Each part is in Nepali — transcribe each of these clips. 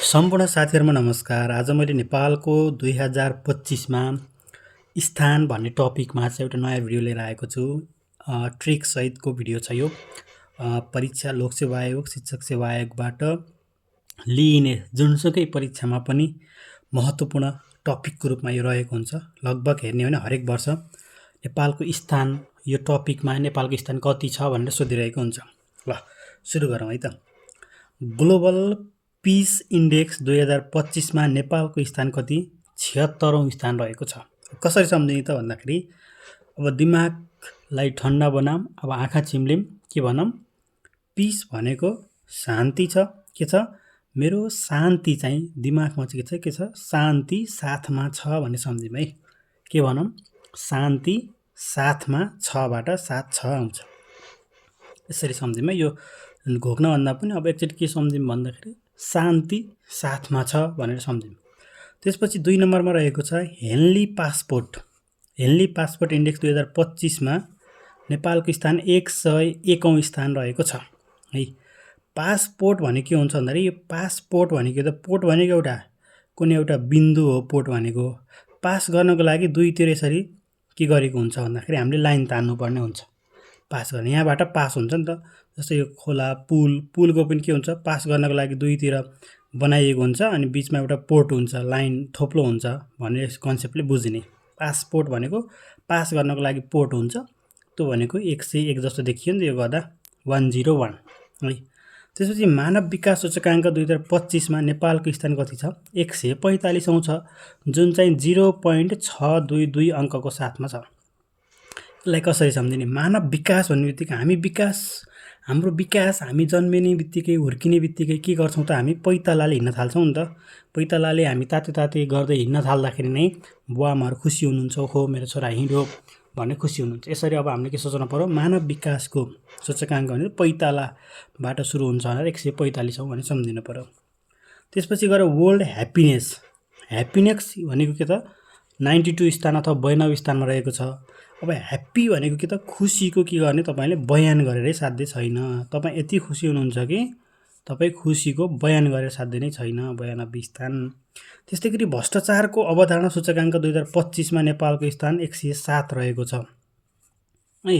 सम्पूर्ण साथीहरुमा नमस्कार। आज मैले नेपालको 2025मा स्थान भन्ने टपिकमा चाहिँ एउटा नयाँ भिडियो लिएर आएको छु। ट्रिक सहितको भिडियो छ यो। परीक्षा लोक सेवा आयोग, शिक्षक सेवा आयोगबाट लिइने जुनसुकै परीक्षामा पनि महत्त्वपूर्ण टपिकको रूपमा यो रहेको हुन्छ। लगभग हेर्ने हो भने हरेक वर्ष नेपालको स्थान यो टपिकमा नेपालको स्थान कति छ भनेर सोधिरहेको हुन्छ। ल सुरु गरौँ है त। ग्लोबल पिस इन्डेक्स 2025मा नेपालको स्थान कति? 76औं स्थान रहेको छ। कसरी सम्झिने त भन्दाखेरि अब दिमागलाई ठन्डा बनाऊँ, अब आँखा चिम्लिम, के भनौँ? पिस भनेको शान्ति छ। के छ? मेरो शान्ति चाहिँ दिमागमा चाहिँ के छ? शान्ति साथमा छ भन्ने सम्झिम है। के भनौँ? शान्ति साथमा छबाट साथ छ आउँछ। यसरी सम्झिम है। यो घोक्नभन्दा पनि अब एकचोटि के सम्झिम भन्दाखेरि शान्ति साथमा छ भनेर सम्झिम। त्यसपछि 2 नम्बरमा रहेको छ Henley passport. Henley passport index 2025मा नेपालको स्थान 101औं स्थान रहेको छ है। पासपोर्ट भनेको के हुन्छ भन्दाखेरि यो पासपोर्ट भनेको त पोर्ट भनेको एउटा कुनै एउटा बिन्दु हो। पोर्ट भनेको पास गर्नको लागि दुईतिर यसरी के गरेको हुन्छ भन्दाखेरि हामीले लाइन तान्नुपर्ने हुन्छ पास गर्ने। यहाँबाट पास हुन्छ नि त। जस्तै यो खोला, पुलको पनि के हुन्छ? पास गर्नको लागि दुईतिर बनाइएको हुन्छ अनि बीचमा एउटा पोर्ट हुन्छ, लाइन थोप्लो हुन्छ भन्ने कन्सेप्टले बुझिने। पासपोर्ट भनेको पास गर्नको लागि पोर्ट हुन्छ। त्यो भनेको 101 जस्तो देखियो नि त यो गर्दा 101 है। त्यसपछि मानव विकास सूचकाङ्क 2025मा नेपालको स्थान कति छ? 145औं छ, जुन चाहिँ 0.622 अङ्कको साथमा छ। यसलाई कसरी सम्झिने? मानव विकास भन्ने बित्तिकै हाम्रो विकास हामी जन्मिने बित्तिकै, हुर्किने बित्तिकै के गर्छौँ त? हामी पैतालाले हिँड्न थाल्छौँ नि त। पैतालाले हामी ताते गर्दै हिँड्न थाल्दाखेरि नै बुवाआमाहरू खुसी हुनुहुन्छ, हो मेरो छोरा हिँड्यो भन्ने खुसी हुनुहुन्छ। यसरी अब हामीले के सोच्नु पर्यो? मानव विकासको सूचकाङ्क भने पैतालाबाट सुरु हुन्छ भनेर 145औं भने सम्झिनु पर्यो। त्यसपछि गएर वर्ल्ड ह्याप्पिनेस। ह्याप्पिनेस भनेको के त? 92 स्थान अथवा 92 स्थानमा रहेको छ। अब ह्याप्पी भनेको के त? खुसीको के गर्ने? तपाईँले बयान गरेरै साध्य छैन। तपाईँ यति खुसी हुनुहुन्छ कि तपाईँ खुसीको बयान गरेर साध्य नै छैन। 92 स्थान। त्यस्तै गरी भ्रष्टाचारको अवधारणा सूचकाङ्क 2025मा नेपालको स्थान 107 रहेको छ है।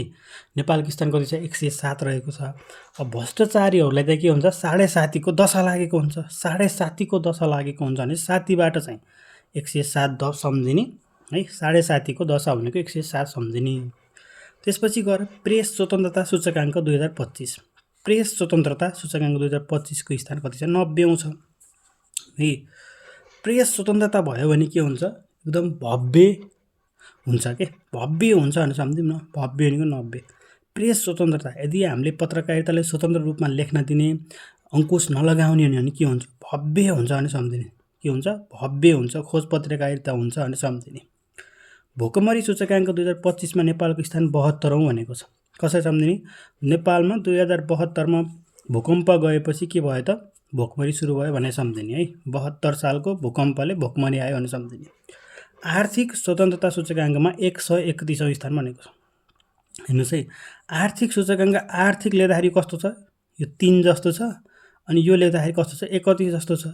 नेपालको स्थान कति छ? 107 रहेको छ। अब भ्रष्टाचारीहरूलाई त के हुन्छ? 7.5को दशा लागेको हुन्छ। 7.5को दशा लागेको हुन्छ भने साथीबाट चाहिँ 107 सम्झिने है। 7.5को दशा भनेको 107 सम्झिने। त्यसपछि गएर प्रेस स्वतन्त्रता सूचकाङ्क 2025। प्रेस स्वतन्त्रता सूचकाङ्क 2025को स्थान कति छ? 90औं छ है। प्रेस स्वतन्त्रता भयो भने के हुन्छ? एकदम भव्य हुन्छ के? भव्य हुन्छ भने सम्झिम न। भव्य भनेको 90। प्रेस स्वतन्त्रता, यदि हामीले पत्रकारितालाई स्वतन्त्र रूपमा लेख्न दिने, अङ्कुश नलगाउने भने के हुन्छ? भव्य हुन्छ भने सम्झिने। के हुन्छ? भव्य हुन्छ। खोज पत्रकारिता हुन्छ भने सम्झिने। भोकमरी सूचकाङ्क 2025मा नेपालको स्थान 72औं भनेको छ। कसरी सम्झिने? नेपालमा 2072मा भूकम्प गएपछि के भयो त? भोकमरी सुरु भयो भने सम्झिने है। 72 सालको भूकम्पले भोकमरी आयो भने सम्झिने। आर्थिक स्वतन्त्रता सूचकाङ्कमा 131औं स्थान भनेको छ। हेर्नुहोस् है, आर्थिक सूचकाङ्क आर्थिक लेख्दाखेरि कस्तो छ? यो 3 जस्तो छ अनि यो लेख्दाखेरि कस्तो छ? 31 जस्तो छ।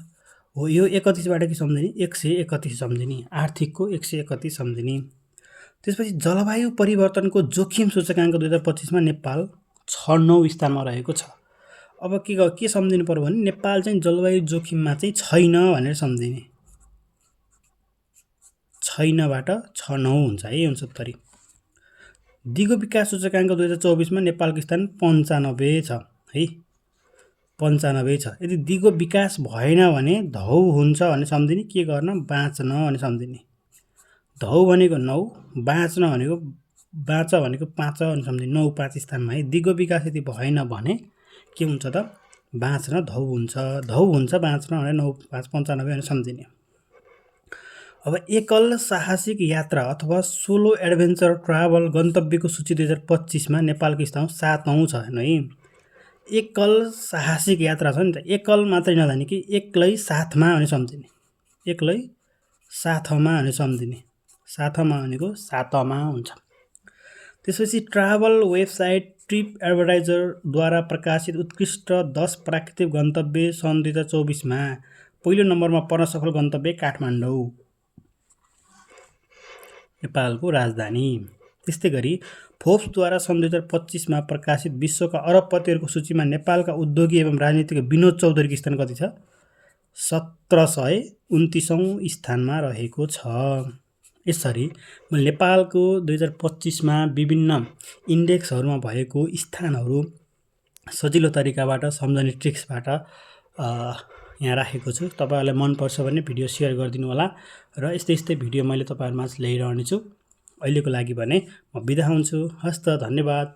हो, यो 31बाट के सम्झिने? 131 सम्झिने। आर्थिकको 131 सम्झिने। त्यसपछि जलवायु परिवर्तनको जोखिम सूचकाङ्क 2025मा नेपाल 96औं स्थानमा रहेको छ। अब के सम्झिनु पर्यो भने नेपाल चाहिँ जलवायु जोखिममा चाहिँ छैन भनेर सम्झिने। छैनबाट 96 हुन्छ है 69। दिगो विकास सूचकाङ्क 2024मा नेपालको स्थान 95 छ है। 95 छ। यदि दिगो विकास भएन भने धौ हुन्छ भने सम्झिने। के गर्न? बाँच्न भने सम्झिने। धौ भनेको 9, बाँच्न भनेको 5 भने सम्झिने। 9 5 स्थानमा है। दिगो विकास यदि भएन भने के हुन्छ त? बाँच्न धौ हुन्छ। धौ हुन्छ बाँच्न भने 9 5 95 भने सम्झिने। अब एकल साहसिक यात्रा अथवा सोलो एडभेन्चर ट्राभल गन्तव्यको सूची 2025मा नेपालको स्थान 7औं छ है। एकल साहसिक यात्रा छ नि त। एकल मात्रै नजाने कि एक्लै साथमा भने सम्झिने। एक्लै साथमा भने सम्झिने। साथमा भनेको सातमा हुन्छ। त्यसपछि ट्राभल वेबसाइट ट्रिप एडभर्टाइजरद्वारा प्रकाशित उत्कृष्ट 10 प्राकृतिक गन्तव्य सन् 2024मा पहिलो नम्बरमा पर्न सफल गन्तव्य काठमाडौँ, नेपालको राजधानी। त्यस्तै गरी फोर्ब्सद्वारा सन् 2025मा प्रकाशित विश्वका अरबपतिहरूको सूचीमा नेपालका उद्योगी एवं राजनीतिक विनोद चौधरीको स्थान कति छ? 1729औं स्थानमा रहेको छ। यसरी मैले नेपालको 2025मा विभिन्न इन्डेक्सहरूमा भएको स्थानहरू सजिलो तरिकाबाट सम्झने ट्रिक्सबाट यहाँ राखेको छु। तपाईहरुलाई मन पर्छ भने भिडियो शेयर गरिदिनु होला र यस्तै भिडियो मैले तपाईहरुमाझ ल्याइरहनेछु। अहिलेको लागि भने म बिदा हुन्छु। हस्त, धन्यवाद।